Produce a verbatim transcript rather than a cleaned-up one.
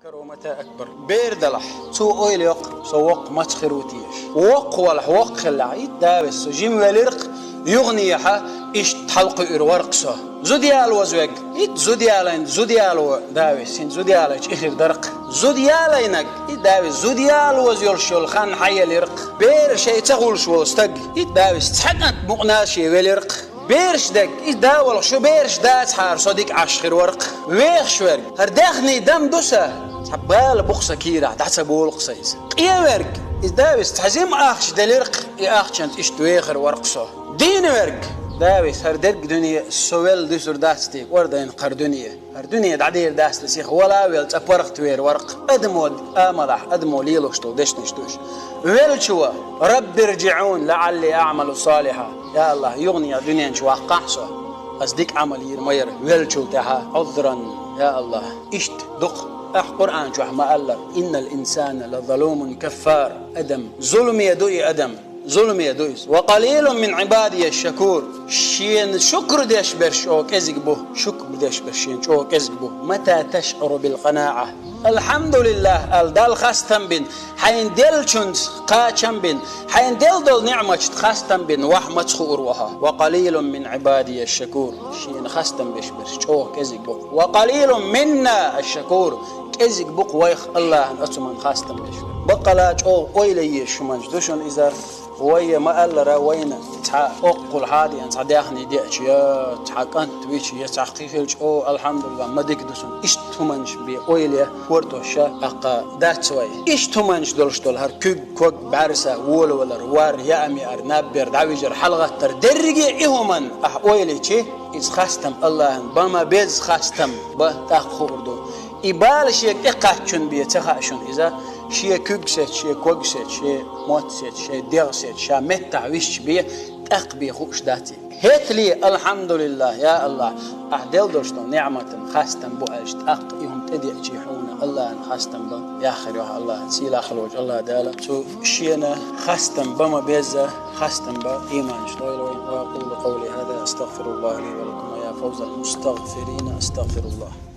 Кару мата акбар. Бер далахь, цо ойла йоккху, со воккха маца хир ву теша. Воккха валахь, воккха хилалахь, итт да веза со жима велира-кх, юханехьа иштта хьалакхуьур вара-кх со. Зуда ялоза верг, итт зуда ялайна, зуда яло да веза, хӀинца зуда ялайча и хир дара-кх. Зуда ялайнарг, итт да веза, зуда ялоза йолуш йолу хан хьаелира-кх. Бер шайн ца хуьлуш волу стаг, итт да веза, цхьа кӀант мукъана шен велира-кх. Бераш дерг, и да валахь, шу бераш дацахьара со дика Ӏаш хир вара-кх. Вехаш верг, хӀара даьхний дам ду сан, цхьа бала бу-кх сан кийрахь, дӀа ца болу-кх сан иза. Къен верг, и да веза, цхьа жима ахча делира-кх, и ахчанца иштта вехар вара-кх со. Дийна верг, да веза, хӀара дерг дуьне со велла дуьсур дац те, кӀордайна хӀара дуьне. ХӀара дуьне дӀадер дац те, сиха вала а велла, цкъа паргӀат вер вара-кх. Адамо амалахь, адамо лелош долу дешнаш ду уьш. Веллачо: «Рабби рджиӀун лаӀалли аӀмалу салихьа». Я АллахӀ, юханехьа дуьнен чу ваккхахьа со, ас дика Ӏамал йийр ма яра веллачул тӀаьхьа, Ӏузран, я АллахӀ. Иштта ду-кх ахь Къуръан чохь ма-аллара: «Иннал инсана лазалумун каффар». Адам, зуламе ду и адам. Зуламе ду иза. «Ва къалилун мин Ӏибадия шакур». Шена шукр деш берш чӀогӀа кӀезиг бу. Шукр деш берш шена чӀогӀа кӀезиг бу. «Мата ташӀуру бил къанаӀа?» «АлхьамдулиллахӀ», аьлла, Далла хастам бина, хьайна деллачунца кхачам бина, хьайна делла долу ниӀматашна хастам бина, вахь маца хуур ву хьо. «Ва къалилун мин Ӏибадия шакур». Шена хастам беш берш чӀогӀа кӀезиг бу. «Ва къалилун минна аш-шакур». КӀезиг бу-кх вайх АллахӀан оцу хӀуманна хастам беш. Баккъала чӀогӀа ойла езаш хӀуманаш ду шуна иза. Вай ма-аллара, вайна цхьа оккхул хьадеана, цхьа даьхний деача, я цхьа кӀант вича, я цхьа кхин хилча, о, алхьамдулиллахӀ, ма дика ду суна. Иштта хӀуманаш бен ойла е, хӀордош а, аккха дац вай. Иштта хӀуманаш долуш долу хӀара куьг, ког, бӀаьрса, волавалар, вар, яа меар, наббер, дӀавижар, хьалагӀаттар, дерриге а и хӀуманна ахь ойла йичи, иза хастам АллахӀан бан ма безза хастам бан тӀаккха хуур ду. И бала шега тӀекхаччун бен ца хаьа шуна иза, шен куьг сецча, шен ког сецча, шен мотт сецча, шен дегӀ сецча, ша меттахь висча бен, тӀаккха бен хууш дац и. ХӀетале, алхьамдулиллахӀ, я АллахӀ, ахь делла долуш долу ниӀматан хастам бу аьлча, тӀаккха и хӀума тӀедеачи хьуна АллахӀан хастам бан яххар йохьу АллахӀ, сийлахь волчу АллахӀ Дала. Цу шена хастам бан ма безза, хастам бан ийманаш лойла вайна. Ва акъулу къавли хӀаза, астагъфируллахӀа ли ва лакум ва я фавзал мустагъфирина, астагъфируллахӀ.